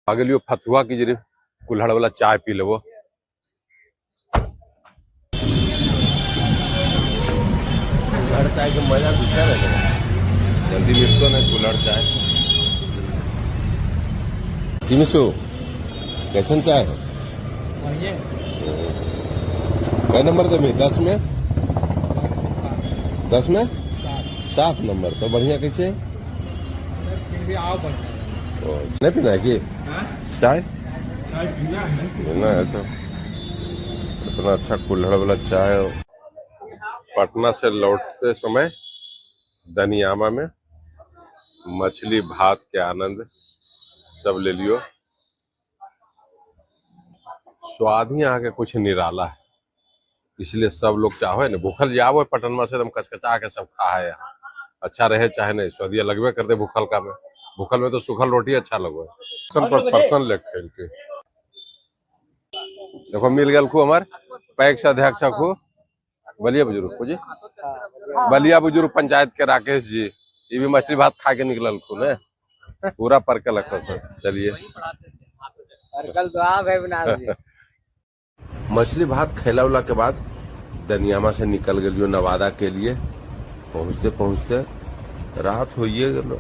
आ गेलियो फतुहा की जरे कुल्हड़ वाला चाय पी लेबो। कुल्हड़ चाय के मजा दूसरा है, जल्दी मिलतो नहीं कुल्हड़ चाय। तिमिसु कैसन चाय है? कै नंबर देबी 10 में? 10 में 7 नंबर तो बढ़िया। कैसे ओ, नहीं पीना है कि चाय? चाय पीना है। पीना है तो इतना अच्छा कुल्हड़ वाला चाय। पटना से लौटते समय दनियामा में मछली भात के आनंद सब ले लियो। स्वाद ही यहाँ के कुछ निराला है, इसलिए सब लोग चाहो ना भूखल जाओ पटनमा से एकदम कचकचा के सब खा है यहाँ। अच्छा रहे चाहे नहीं, स्वादिया लगबे करते भूखल का में। भूखल में तो सूखल रोटी अच्छा लगो है। पर्सन पर पर्सन ले खेल के देखो मिल गया खू हमार पैक्स अध्यक्ष खू बलिया बुजुर्ग को जी, बलिया बुजुर्ग पंचायत के राकेश जी, ये भी मछली भात खा के निकलल खू ने पूरा परकल सर। चलिए परकल तो आप है विनाश जी। मछली भात खैला उला के बाद दनियामा से निकल गलियो नवादा के लिए। पहुँचते पहुँचते रात होइए गलो।